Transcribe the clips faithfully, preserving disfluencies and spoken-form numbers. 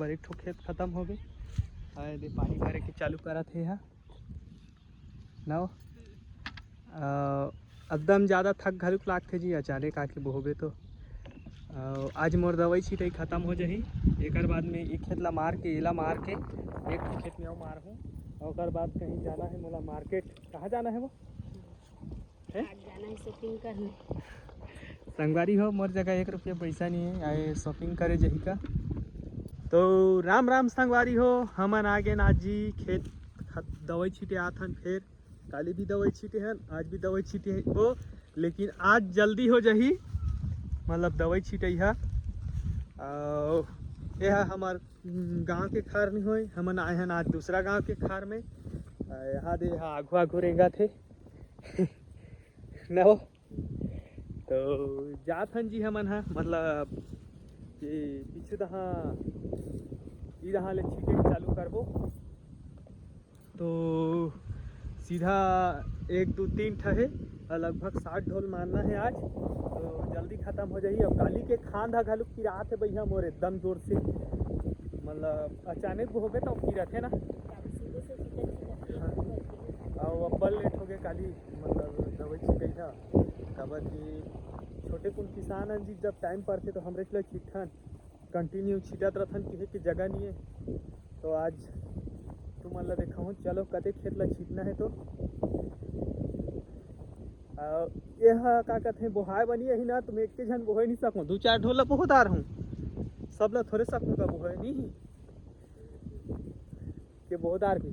बर एक ठो खेत खतम हो गे। आए दे पानी भरे के चालू करत हे हा। नव, अ, एकदम ज़्यादा थक घलुक लागथे जी, अचानक आके बोहबे तो। अ, आज मोर दवाई छिटई खतम हो जाही, एकर बाद में एक खेत ला मार के, एला मार के, एक ठो खेत में अउ मारहूँ। ओकर बाद कहीं जाना है मोला मार्केट। कहाँ जाना है वो? हैं? आज जाना है शॉपिंग करने। संगवारी हो, मोर जगह एक रुपया पैसा नहीं है, आए शॉपिंग करे जही का। तो राम राम संगवारी हो, हमन आ गेन आज जी खेत खत-, दवाई छिटे आथन, फेर काली भी दवाई छिटे हन, आज भी दवाई छिटे हन वो, लेकिन आज जल्दी हो जाही, मतलब दवाई छिटई हा। अउ ये हा हमर, हम्म, गांव के खार नहीं होय, हमन आए हन आज दूसरा गांव के खार में। अ, यहाँ दे हा आघू आघू रेंगा थे। न हो। तो जात हन जी हमन हा, मतलब कि पीछू दहा ई दहा ले छीटे के चालू करबो। तो सीधा एक दू तीन ठा हे, और लगभग साठ ढोल मारना है आज। तो जल्दी खत्म हो जाही। अब काली के खांध ह घलुक पिरात हे भैया मोर एकदम जोर से, मतलब अचानक होबे तो पिराथे ना। अउ अब्बल लेट हो गए काली, मतलब दवाई छिटई था, काबर कि छोटे कुन किसान हन जी, जब टाइम परथे तो हमरे ल छिटथन, कंटिन्यू छिटत रथन, किहे के जगह नहीं है। तो आज तुमन ला देखाहूँ, चलो कते खेत ला छिटना है तो। अउ ये हा का कथे, बोहाय बनी यही ना, तुम एक के झन बोहे नहीं सकूँ, दू चार ढोल ला बोहदार हूँ, सब ला थोड़े सकूँ का बोहे नहीं। के बोहदार भी।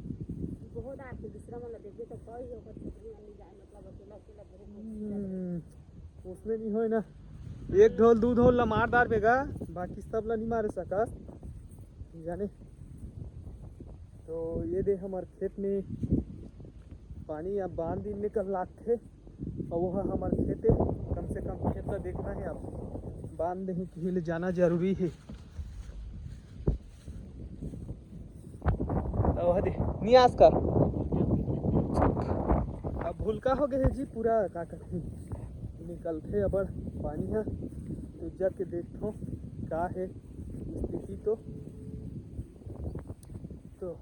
बोहदार के दूसरा मन ला देखे तो कही ओकर छतरी मन ले जाए, मतलब अकेला, अकेला बहुत मुश्किल है। हम्म, उसने नहीं होए ना, एक ढोल दू ढोल ला मार डार बेगा, बाकी सब ला नहीं मारे सकस जाने। तो ये दे हमर खेत में पानी अब बांध दिन निकल लागथे। अउ वो ह हमर खेते, कम से कम खेत ला देखना है। अब बांध नहीं किही ले जाना जरूरी है। अउ ह दे, नी आस का। अब भुलका हो गए है जी पूरा, का कथे, निकलथे अबड़ पानी ह। तो जाके देखथो का है स्थिति तो। तो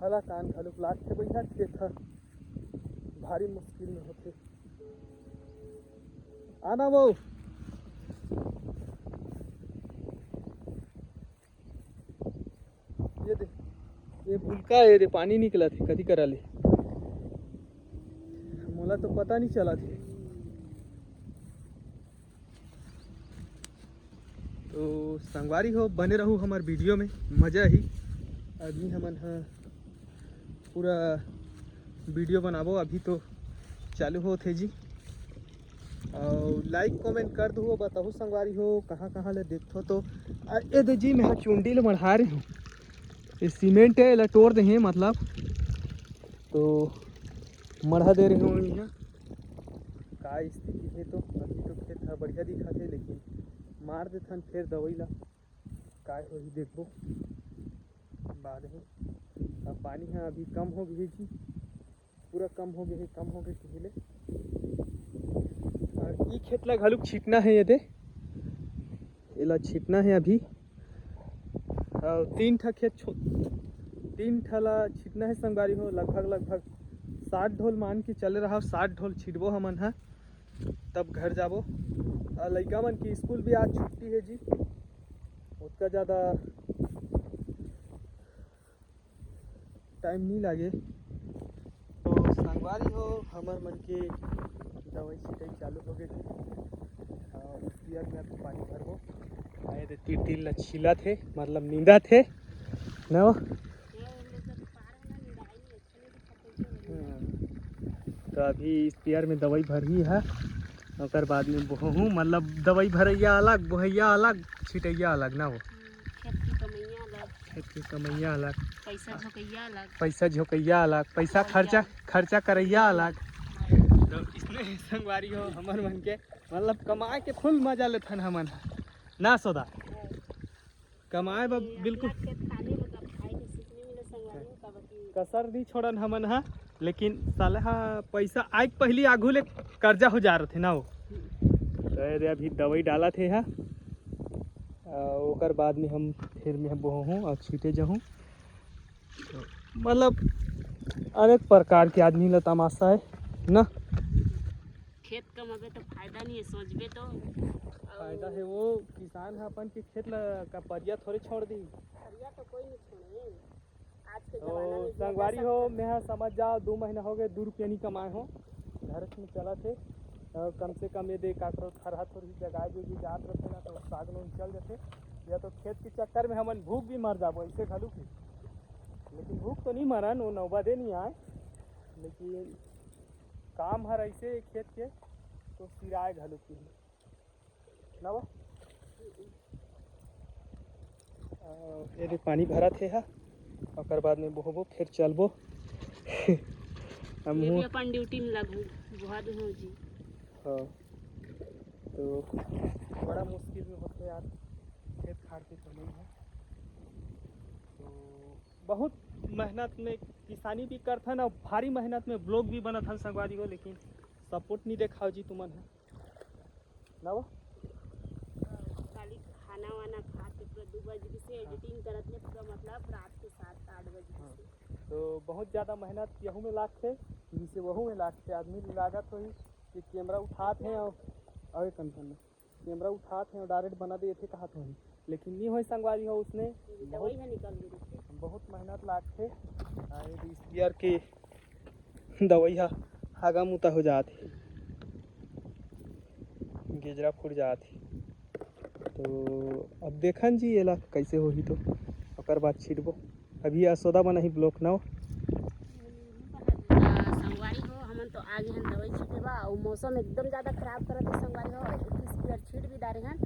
हला कान घलुक लागथे भैया, खेत ह भारी मुश्किल में होथे। आना वो। ये दे, ये भुलका है रे, पानी निकलत हे, कदी करा ले। मोला तो पता नहीं चलत हे। तो संगवारी हो, बने रहू हमर वीडियो में, मजा ही। अभी हमन ह पूरा वीडियो बनाबो, अभी तो चालू होत हे जी। अउ लाइक कमेंट कर दू, बताहू संगवारी हो कहाँ कहाँ ले देखथो तो। अ, ए दे जी, मैं ह चुंडी ले मढ़ा रहे हूँ, ये सीमेंट है, एला तोड़ दे हैं, मतलब तो मढ़ा दे रहे हूँ यहाँ। का स्थिति है तो अभी तो खेत ह बढ़िया दिखत हे, लेकिन मार देथन फेर दवाई ला, काय होही देखबो बाद में। अब पानी ह अभी कम हो गई जी, पूरा कम हो गए हे, कम हो गए किहिले। अउ ई खेत ला घलुक छीटना है, ये दे, एला छीटना है अभी। अउ तीन ठा खेत छो-, तीन ठा ला छीटना है संगवारी हो, लगभग, लगभग साठ ढोल मान के चले रहा, साठ ढोल छीटबो हमन ह, तब घर जाबो। अउ लइका मन की स्कूल भी आज छुट्टी है जी, उतना ज़्यादा टाइम नहीं लागे। तो संगवारी हो, हमर मन के दवाई छिटाई चालू हो गए थे। अउ स्प्रेयर में अभी पानी भरबो। आए दे तीर तीर ला छीला थे, मतलब नींदा थे न। हम्म। तो अभी स्प्रेयर में दवाई भरही है, ओकर बाद में बोहूँ, मतलब दवाई भरैया अलग, बोहैया अलग, छिटैया अलग ना हो। खेत के कमैया अलग, खेत के कमैया अलग, पैसा झोंकैया अलग, पैसा झोंकैया अलग, पैसा खर्चा, खर्चा करैया अलग। तो इसने संगवारी हो हमर मन के, मतलब कमाए के फुल मजा लेथन हमन ह। ना सोदा? कमाए बर बिल्कुल। अपना खेत खाने में तो खाए के सीख नहीं मिले संगवारी हो, काबर कि कसर नहीं छोड़न हमन ह, लेकिन साले ह पैसा आए के पहली आघू ले कर्जा हो जा रथे ना हो। तो ये दे अभी दवाई डालत हे हा। अ, ओकर बाद में हम फिर में बोहूँ अउ छीटे जाहूँ। मतलब अनेक प्रकार के आदमी ला तमाशा है ना। खेत कमाबे तो फायदा नहीं है, सोचबे तो। फायदा है, वो किसान ह अपन के खेत ला का परिया थोड़े छोड़ दी। परिया तो कोई नहीं छोड़े। आज के तो जमाना में संगवारी हो, मैं ह समझ जाओ, दू महीना हो गए, दू रुपया नहीं कमाए हो, घर में चलत हे। अ, कम से कम ये दे काकरो थरहा थोरही जगाए जो भी जात रहते ना, तो साग नून चल जाते। या तो खेत के चक्कर में हमन भूख भी मर जाबो, ऐसे घलू की। लेकिन भूख तो नहीं मरन, वो नौबते नहीं आए, लेकिन काम हर ऐसे खेत के, तो सिराए घलू की। ना वो? अ, ये दे पानी भरत हे हा, ओकर बाद में बोहबो, फिर चलबो। हम ये भी हूँ। अपन ड्यूटी में लगू, बहुत हो जी। हाँ, तो बड़ा मुश्किल में होते यार, खेत खार के तो नहीं है। तो बहुत मेहनत में किसानी भी करथन और भारी मेहनत में ब्लॉग भी बनत हन संगवारी हो, लेकिन सपोर्ट नहीं देखाओ जी तुमन है ना वो। खाली खाना वाना खा के पूरा दू बज गइसे, एडिटिंग करत ले पूरा, मतलब, रात के सात आठ बज गइसे। तो बहुत ज़्यादा मेहनत यहू में लागथे, जिसे वहू में लागथे। आदमी लागत होही कि कैमरा उठात हे और, और एक कन्फर्म कैमरा उठात हे और डायरेक्ट बना देथे कहत होही, लेकिन नहीं होय संगवारी हो, उसने दवाई बहुत, है निकल गई। बहुत मेहनत लागथे। आ, ये स्पीयर के दवाई हा हागा मुता हो जात हे, गेजरा फूट जात हे। तो अब देखन जी एला कैसे होही, तो ओकर बाद छिटबो। अभी यशोदा बनाही ब्लॉक नौ। संगवारी हो, हमन तो आगे हन दवाई छिटे बा, अउ मौसम एकदम ज़्यादा खराब करत हे संगवारी हो। एक स्पीयर छीट भी डारे हन,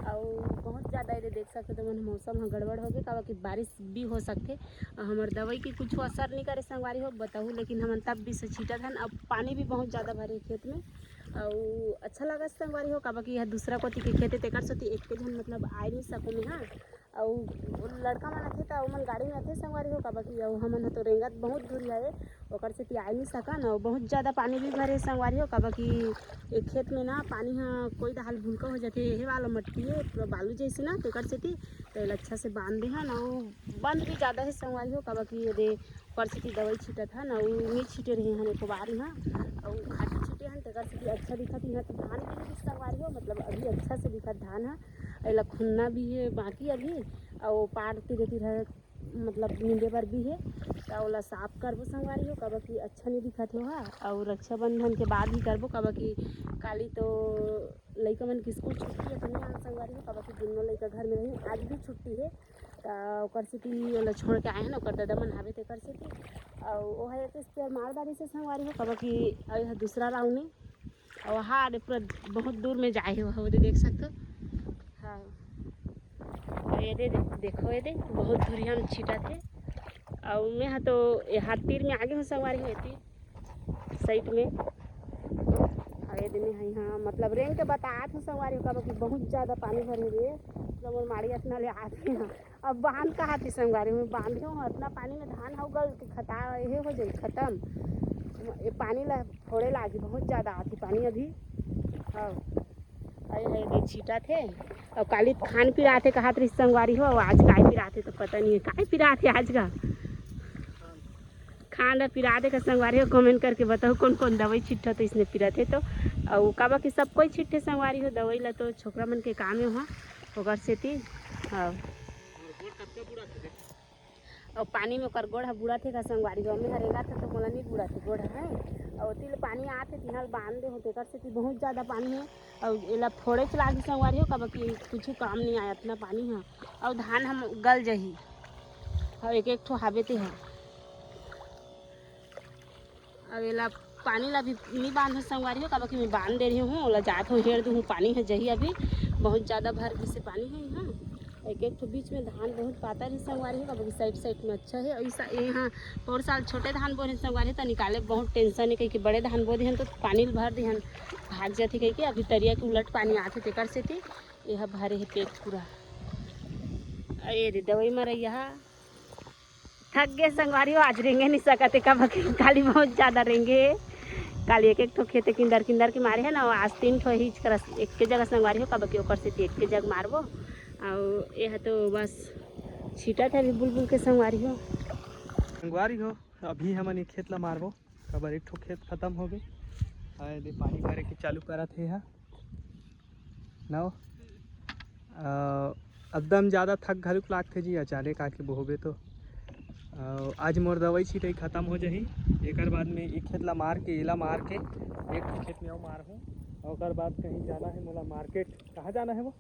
अउ बहुत ज़्यादा ये देख सकते हो, मन मौसम ह गड़बड़ हो गए, काबर कि बारिश भी हो सकथे। हमर दवाई के कुछ असर नहीं करे संगवारी हो, बताहू, लेकिन हमन तब भी से छीटत हन। अब पानी भी बहुत ज़्यादा भरे खेत में, अउ अच्छा लगा संगवारी हो, काबर कि यह दूसरा कोती के खेत हे, तेकर सेती एक झन, मतलब, आए नहीं सकूँ मैं, हाँ। अउ लड़का मन आथे, त ओमन गाड़ी में आथे संगवारी हो, काबर कि अउ हमन ह तो रेंगत बहुत दूर आए, ओकर सेती आए नहीं सकन। अउ बहुत ज़्यादा पानी भी भरे संगवारी हो, काबर कि एक खेत में ना पानी ह कोई डहाल भुलका हो जाथे, एहे वाला मट्टी हे, पूरा बालू जैसे ना, तेकर सेती। तो एला अच्छा से बांध दे हन, अउ बंद भी ज़्यादा हे संगवारी हो, काबर कि ये दे ओकर सेती दवाई छिटत हन, अउ नहीं छिटे रहे हन एको बार इहाँ, अउ खातू छिटे हन, तेकर सेती अच्छा दिखत। इहाँ तो धान भी नहीं दिस संगवारी हो, मतलब, अभी अच्छा से दिखत धान ह। एला खुन्ना भी हे बाकी अभी, अउ पार तीरे तीर, मतलब, नींदे बर भी हे, त ओला साफ करबो संगवारी हो, काबर कि अच्छा नहीं दिखत हे ओहा। अउ रक्षाबंधन के बाद ही करबो, काबर कि काली तो लइका मन के स्कूल छुट्टी हे, तो नहीं आन संगवारी हो, काबर कि दुनों लइका घर में रही। आज भी छुट्टी हे, त ओकर सेती ओला छोड़ के आए हन, ओकर ददा मन हावे तेकर सेती। अउ ओहा एक स्पेयर मार डारिस हे संगवारी हो, काबर कि अउ एहा दूसरा राउंड ए, अउ हा दे पूरा बहुत दूर में जाए हे, ओहा ओदे देख सकथो। हाँ, अउ ये दे, दे, देखो ये दे, बहुत दूरिया में छिटत हे। अउ मैं हा तो एहा तीर में आगे हूँ संगवारी हो, एती साइड में। अउ ये दे मैं हा इहाँ, मतलब, रेंग के बतात हूँ संगवारी हो, काबर कि बहुत ज़्यादा पानी भरे रे, मतलब, मोर माड़ी अतना ले आत हे ना। अब बांध कहा थी संगवारी में, बांधे हूँ, अतना पानी में धान हो गल कि खता, ये हो जाई खत्म। ये पानी ला फोड़े लागी, बहुत ज़्यादा आती पानी अभी। हाँ, अरे, अरे, दे छीटा थे। अउ काली खान पिरात हे, कहात रही संगवारी हो, अउ आज काय पिरात हे तो पता नहीं है, काय पिरात हे आज का। खान ला पिरात हे का संगवारी हो, कमेंट करके बताओ कौन कौन दवाई छिट्टा तो इसने पिरात हे तो। अउ काबर कि सब कोई छिट्टे संगवारी हो, दवाई ला तो छोकरा मन के काम हे वहाँ, ओकर सेती। हाँ। अउ पानी में ओकर गोड़ ह बुड़त हे का संगवारी हो, में हरेगा थे तो मोला नहीं बुड़त हे गोड़ ह। अउ ओती ले पानी आत हे, तिहां ले बांध दे हो, तेकर सेती बहुत ज़्यादा पानी हे। अउ एला फोड़े चला दी संगवारी हो, काबर कि कुछ काम नहीं आया इतना पानी ह। अउ धान हम गल जही, अउ एक एक ठो हाबे ते ह। अउ एला पानी ला भी नहीं बांधो संगवारी हो, काबर कि मैं बांध दे रही हूँ, ओला जात हूँ, हेर दूँ, पानी ह जही अभी, बहुत ज़्यादा भर जैसे पानी है यहाँ। एक एक ठो बीच में धान बहुत पातर है संगवारी हो, काबर कि साइड साइड में अच्छा है। अउ इस, यहाँ पौर साल छोटे धान बोए संगवारी हो, तो निकाले बहुत टेंशन है, क्योंकि बड़े धान बो दिहन तो पानी भर दिहन, भाग जाती कह के। अभी तरिया के उलट पानी आते तेकर सेती यह भरे है पेट पूरा। अरे रे दवाई मरैया। थक गे संगवारी हो, आज रेंगे नहीं सकत हे, काबर कि काली बहुत ज़्यादा रेंगे हे। काली एक एक ठो खेते किंदर किंदर के मारे हे ना, आज तीन ठो ही करा एक के जगह संगवारी हो, काबर कि ओकर सेती एक के जगह मारबो। अउ ये ह तो बस छीटत हे अभी बुलबुल के संगवारी हो। संगवारी हो, अभी हमन ये खेत ला मारबो, काबर एक ठो खेत खत्म हो गे। आए दे पानी भरे के चालू करत हे हा। नव, अ, एकदम ज़्यादा थक घलुक लागथे जी, अचानक आके बोहबे तो। अ, आज मोर दवाई छिटई खत्म हो जाही, एकर बाद में एक खेत ला मार के, एला मार के, एक ठो खेत में अउ मारहूँ। ओकर बाद कहीं जाना है मोला मार्केट। कहाँ जाना है वो?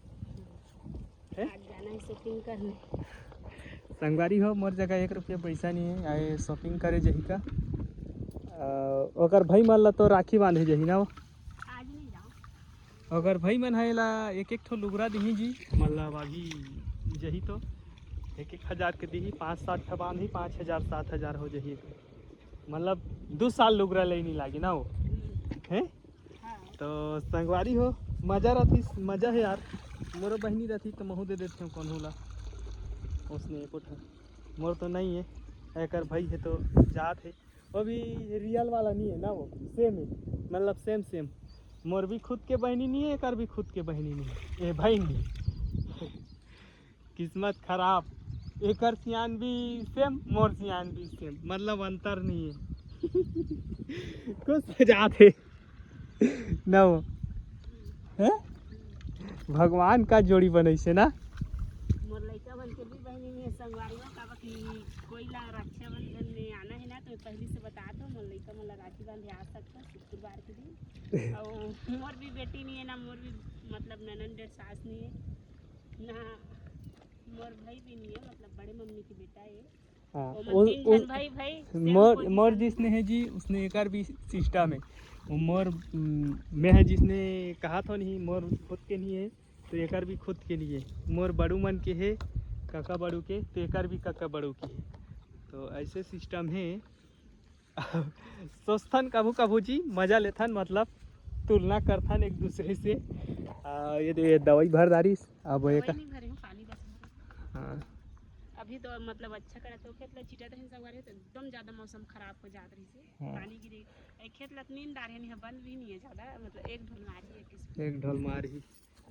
हैं? आज जाना है शॉपिंग करने। संगवारी हो, मोर जगह एक रुपया पैसा नहीं है, आए शॉपिंग करे जही का। अ, ओकर भाई मन ला तो राखी बांधे जही ना वो। आज नहीं जाओ। अगर भाई मन ह एला एक एक ठो लुगरा दिही जी, मतलब अभी जही तो एक एक हजार के दिही, पाँच सात ठो बांधही, पाँच हजार सात हजार हो जही, मतलब दू साल लुगरा ले नहीं लागी ना वो। हैं? हाँ। तो संगवारी हो, मजा रही, मजा है यार। मोरो बहनी रही तो महू दे देते हो कौन होला। उसने एको ठो, मोर तो नहीं है, एकर भाई है तो जात है। वो भी रियल वाला नहीं है ना, वो सेम है, मतलब सेम सेम। मोर भी खुद के बहनी नहीं है, एकर भी खुद के बहनी नहीं है, ए भाई नहीं है। किस्मत खराब, एकर सियान भी सेम, मोर सियान भी सेम, मतलब अंतर नहीं है। कुछ हो जात है ना वो, हैं? भगवान का जोड़ी बनैसे ना। मोर लइका मन के भी बहनी नहीं है, संगवारी हो, काबर कि कोई ला रक्षाबंधन में आना है ना, तो मैं पहली से बता दो, मोर लइका मन ला राखी बांधे आ सकता शुक्रवार के दिन। और मोर भी बेटी नहीं है ना, मोर भी मतलब ननद डेढ़ सास नहीं है ना, मोर भाई भी नहीं है, मतलब बड़े मम्मी की बेटा है। हाँ, वो मन उन, तीन उन, जन भाई भाई, same मोर position मोर में। जिसने है जी, उसने एकर भी सिस्टम है। वो मोर, उम, मैं है जिसने कहा था नहीं, मोर खुद के नहीं है, तो एकर भी खुद के नहीं है। मोर बड़ू मन के है, काका बड़ू के, तो एकर भी काका बड़ू के है। तो ऐसे सिस्टम है। सोचथन कभू कभू जी, मजा लेथन, मतलब तुलना करथन एक दूसरे से। आ, ये दे, ये दवाई भर डारिस, अब ये दवाई का नहीं भरे हूँ, पानी बस भरे। हाँ। अभी तो मतलब अच्छा करा तो खेत ला छीटा तहन संगवारी हो, तो एकदम ज्यादा मौसम खराब हो जात रही से। हाँ। पानी गिरे, ए खेत ला तो नींद डारे नहीं है, बंद भी नहीं है ज्यादा, मतलब एक ढोल मारी है किस एक ढोल मार ही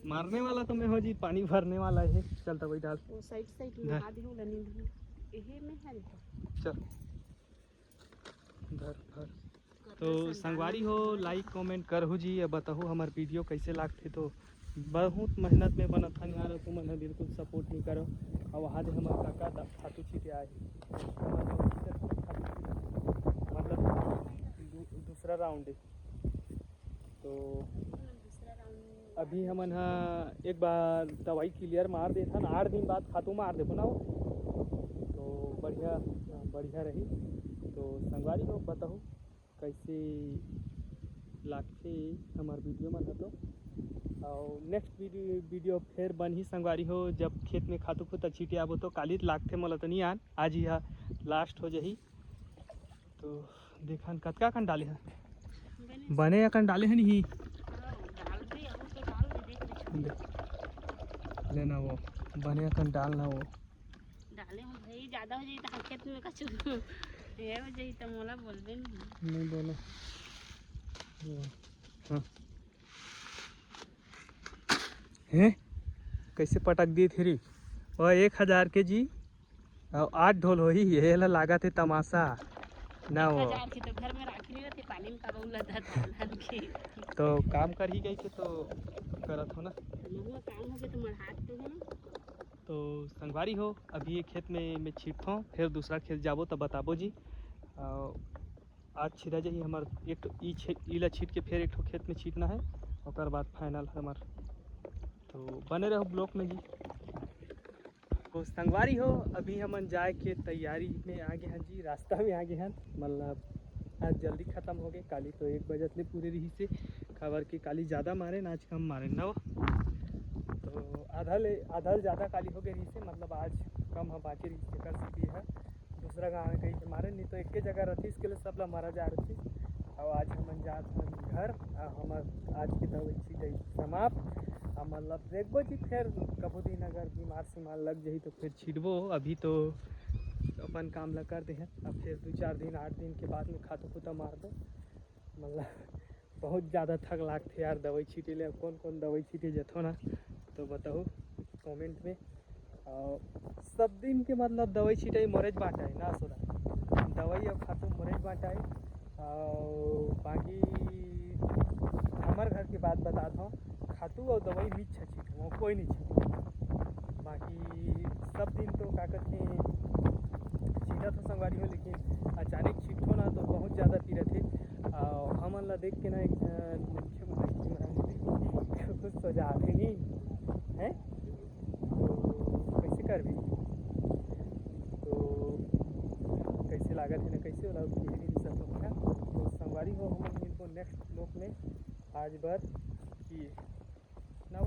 मारने वाला तो मैं हो जी, पानी भरने वाला है। चल तो वही डाल। वो साइड साइड में धर। आधे उला नींद हूँ। यही में है तो। चल। धर, धर। तो संगवारी हो, लाइक कमेंट करहु जी, या बताहु हमर वीडियो कैसे लागथे। तो बहुत मेहनत में बनत हन यार, तुमन ह बिल्कुल सपोर्ट नहीं करो। अब आज हमर काका दा-, खातू छीटे आए हे। हमर दवाई छीटे खातू छीटे, मतलब दू-, दूसरा राउंड है। तो अभी हमन ह एक बार दवाई क्लियर मार देथन, आठ दिन बाद खातू मार देबो ना वो, तो बढ़िया, बढ़िया रही। तो संगवारी हो, बताहु कैसे लागथे हमर वीडियो मन ह तो। अउ नेक्स्ट वीडियो, वीडियो फेर बनही संगवारी हो, जब खेत में खातू खुता छीटे आबो तो। काली लागथे मोला तो नहीं आन, आज ही ह लास्ट हो जाही। तो देखन कतका कन डाले हे। बने अकन डाले हे नहीं। ले ना वो, बने अकन डाल ना वो। डाले हूँ भाई, ज्यादा हो जाई तो खेत में कछु ये हो जाई तो मोला बोलबे नहीं। नहीं बोलो। हाँ। हैं? कैसे पटक दी थी री? वो एक हजार के जी, अउ आठ ढोल होही, ये ला लागत हे तमाशा। ना वो। हजार के तो घर में राखी नहीं रहती, पानी में काबा उला धर डाल के। तो काम करही कहि के तो करत हो ना। महुआ काम हो गया तो मढ़ात तो हूँ। तो संगवारी हो, अभी ये खेत में मैं छीटथों, फिर दूसरा खेत जाबो तो बताबो जी। अउ आज छिदा जाही हमर एक ठो ई छे-, ई ला छीट के फिर एक ठो खेत में छीटना है, ओकर बाद फाइनल हमर। तो बने रहो ब्लॉग में जी। तो संगवारी हो, अभी हमन जाए के तैयारी में आ गए हैं जी, रास्ता में आ गए हैं। मतलब आज जल्दी खत्म हो गए, काली तो एक बजे ले पूरे रही से, काबर के काली ज़्यादा मारे ना, आज कम मारे ना वो। तो आधा ले, आधा ले ज़्यादा काली हो गए रही से, मतलब आज कम हम बाकी रही से कर सकती है। दूसरा गाँव में कहीं के मारे, नहीं तो एक जगह रहती, इसके लिए सब ला मारा जा रही। अब आज हमन जात हन घर, आ हमर आज के दवाई छिटई समाप्त। आ मतलब देखबो जी, फिर कभू दिन अगर बीमार सीमार लग जाही तो फिर छिटबो। अभी तो अपन काम ला कर दे हैं, अब फिर दो चार दिन, आठ दिन के बाद में खातू खुता मार दो। मतलब बहुत ज़्यादा थक लागथे यार दवाई छीटे ले। अब कौन कौन दवाई छीटे जथो ना, तो बताओ। कमेंट में। अउ सब दिन के मतलब दवाई छिटाई मोरेच बांटा है ना सोदा, दवाई अउ खातू मोरेच बांटा है। अउ बाकी हमर घर के बात बतात हूँ, खातू अउ दवाई मिच्छा छिट, वो कोई नहीं छिट। बाकी सब दिन तो का कहते हैं, छिटत हो संगवारी हो, लेकिन अचानक छिटो ना तो बहुत ज़्यादा पीरत है। अउ हमन ला देख के ना एक झन मनखे मन के मन खुश हो जात है, नहीं है? तो कैसे करबे? तो कैसे लागत है ना, कैसे वाला video नहीं सब लोग का। तो संगवारी हो, हम मिलबो नेक्स्ट व्लॉग में। आज बर ये ना